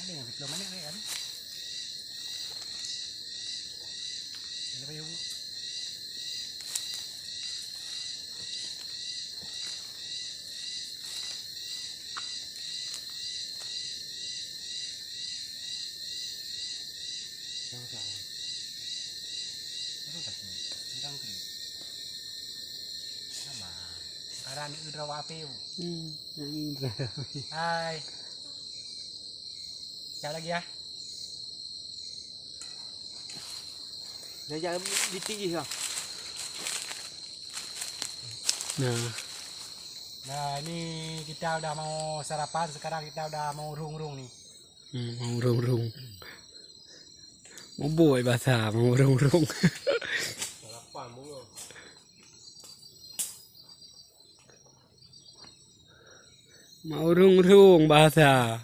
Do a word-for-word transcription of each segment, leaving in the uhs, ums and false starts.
Tengok, sepuluh minit lagi kan? Ada payung. Sama-sama. Apa tak? Tentang tu. Sama. Karena ni udra wapi. Hmm, ni udra wapi. Hai. Cak lagi ya. Dah jak bitik jih lah. Nah. Nah, ini kita udah mau sarapan, sekarang kita udah mau urung-urung nih. Hmm, mau urung-urung. Mau buat bahasa, mau urung-urung. Sarapan bunga. Maurung-rung bahasa.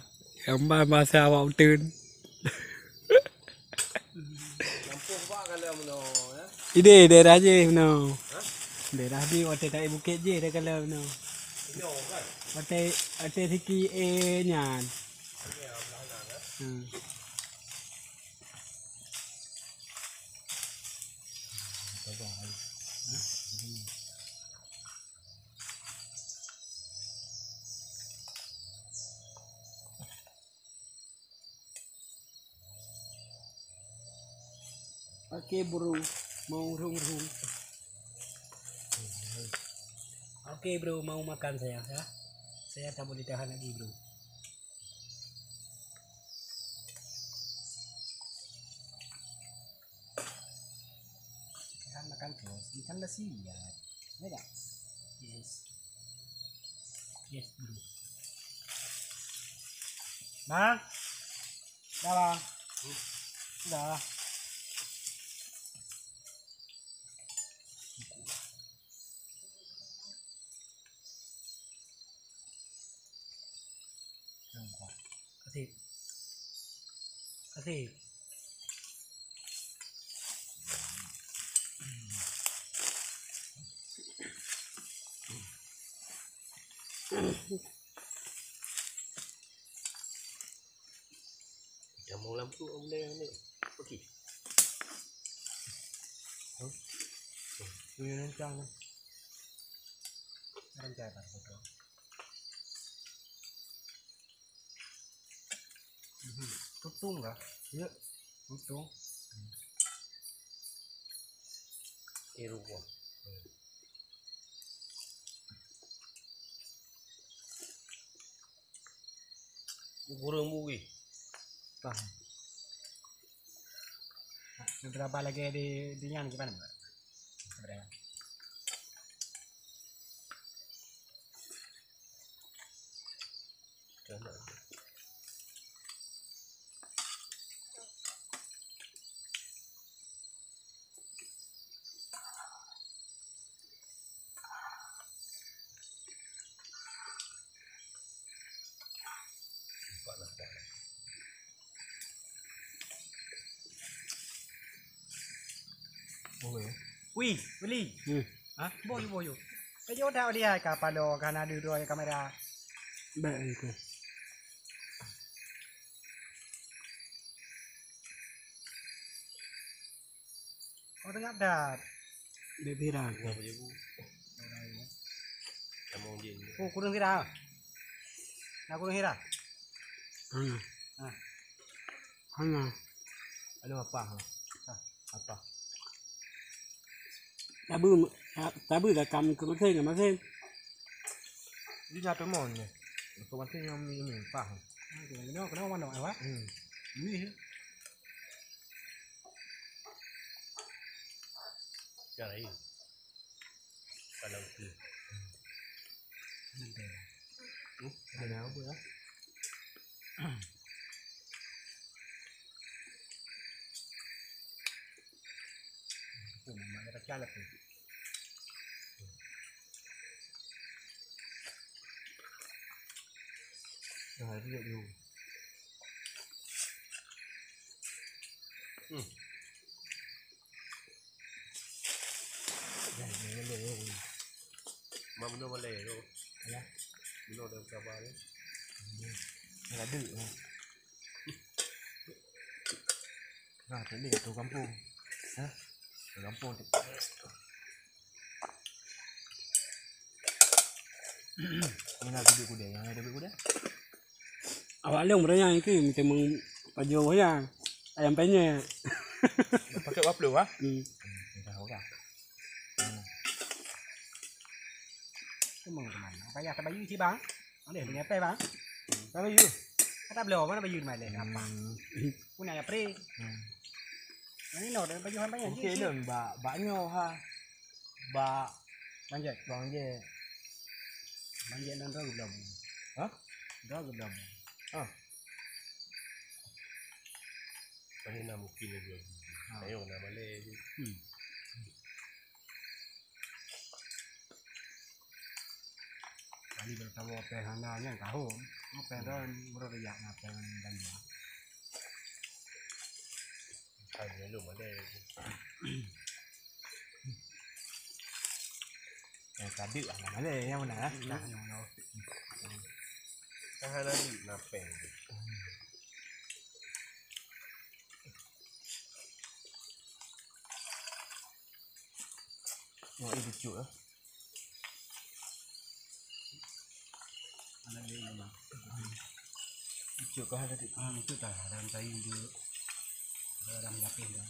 Nyang ban bahasa awak uteuen. Ideh daerah jih meunoe. Daerah jih watèe taék bukét jih dah kalon meunoe. Watèe, watèe siki eh nyan. Hmm. Oke, bro, mau rung-rung. Oke, bro, mau makan saya, ya. Saya tak boleh tahan lagi, bro. Kan makan terus, ikan udah siap. Ya enggak? Yes. Yes, bro. Bang. Dah, Bang. Dah. Kasih. Kasih. Dah mau lampu, boleh ni. Okey. Huh? Tu yang rancang ni. Rancang tak foto. Mhm. Tutung lah. Ya. Tutung. Iru. Kurang buri. Tah. Beberapa lagi di, di nyan gimana, Mbak? Sebenarnya. Wih, beli. Hmm. Ha? Boyu, boyu. Kayu dah dia ka palo ka na dua kamera. Baik itu. Oh, tengah dah. Dek viral. Lima puluh ribu. Oh, kurang viral. Nah, kurang viral. Hana. Nah. Hana. Aduh, apa? Apa? Tabu, tabu dah kam ke masing, masing. Di satu mon ni. Ke masing yang ni, ni, apa? Kenapa, kenapa mana, apa? Hmm. Ni. Cari. Kalau tu. Hmm, ada apa ya? Tu memang ada caleg tu. Nah, itu dia dulu. Hmm. Mak bunoe balèe tu. Ya. Bunoe dalam sabar tu. Ada. Ah, tak boleh tu kampung. Hah? Tu kampung tu. Mana duit kuda? Yang ada duit kuda? Awak lông beureunyang keu meuteumèe pajoh wayang ayam penyet. Pakai waplu, ha? Hmm. Dah, okey. Hmm. Cuma teman, payah tabayu cit, bang. Ada punya apa, bang? Tabayu. Kata beliau mana bayu mai leh apa? Hmm. Pun ada pre. Hmm. Ini no, dan bayu hampa yang Okey, cit. Lôn bak, bak nyoe ha. Bak Manjek. Bang Jek. Manjek nan droe geubloe. Hah? Droe geubloe. Ah. Paling na mungkin lagi. Ha. Ayo na malèe je. Hmm. Kali pertama pèng hana nyang tahu. Pèng dah murah raya na pèng dan dia. Hai, ni lu malèe. Yang tadi lah malèe, yang mana? Nah, yang mana? Tahan lagi, napeng. Oh, ini cucuk lah. Anak dia ni, Bang. Cucuk kah tadi? Ah, itu dah dalam kayu tu. Dalam lapis dah.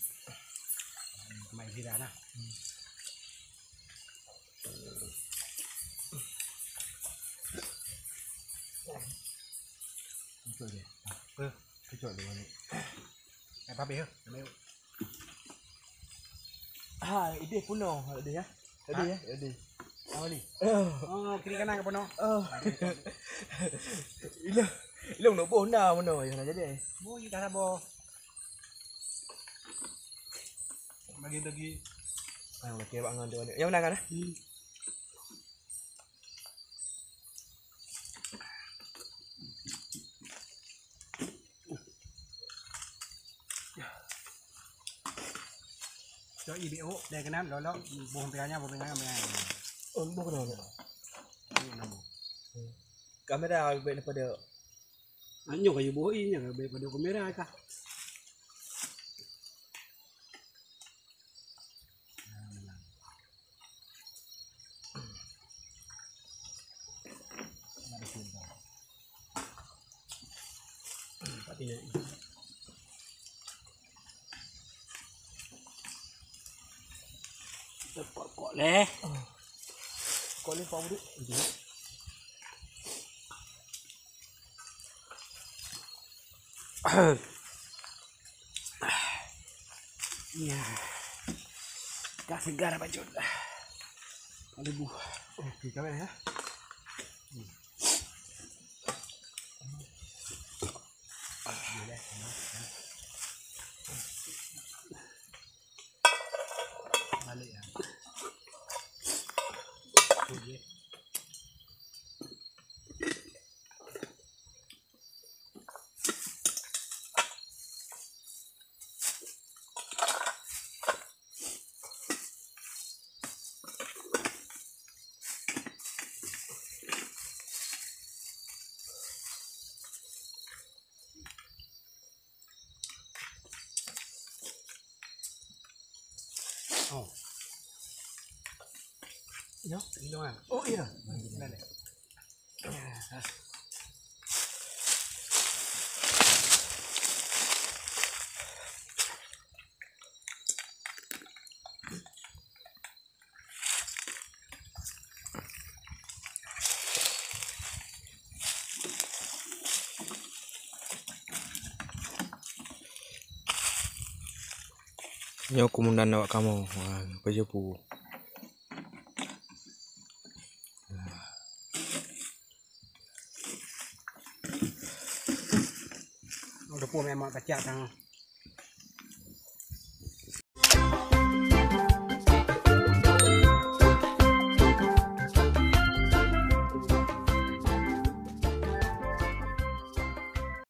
Mai jiran lah. Cucuk dia. Apa? Cucuk dia balik. Eh, habis ya? Ambil. Ha, idéh punoh idéh ya. Idéh ya, idéh. Apa ni? Oh, kiri kanan ke punoh? Oh. Ilong, ilong nak boh na mana ya nak jadi. Boh kita boh. Bagi-bagi. Ah, okey, bak ngan tu. Yang mana kan? Hmm. Cok ibi uk, deh keunan, lolok, boh pinggan, boh pinggan, boh pinggan. Oh, boh keunan. Ini nama. Kamera lebih daripada. Anyo kayu boh ini, lebih daripada kamera kah? Kok leh. Kok leh, Pak Budi. Ya. Ka segar bacut. Ada buah. Okey, kamera ya. Balik ya. Okey. Oh. Ya, ini doang. Oh iya. Nah, nah. Nyoe komandan awak kamoe, wah, pajoh pu. Udah pun memang kacak tang.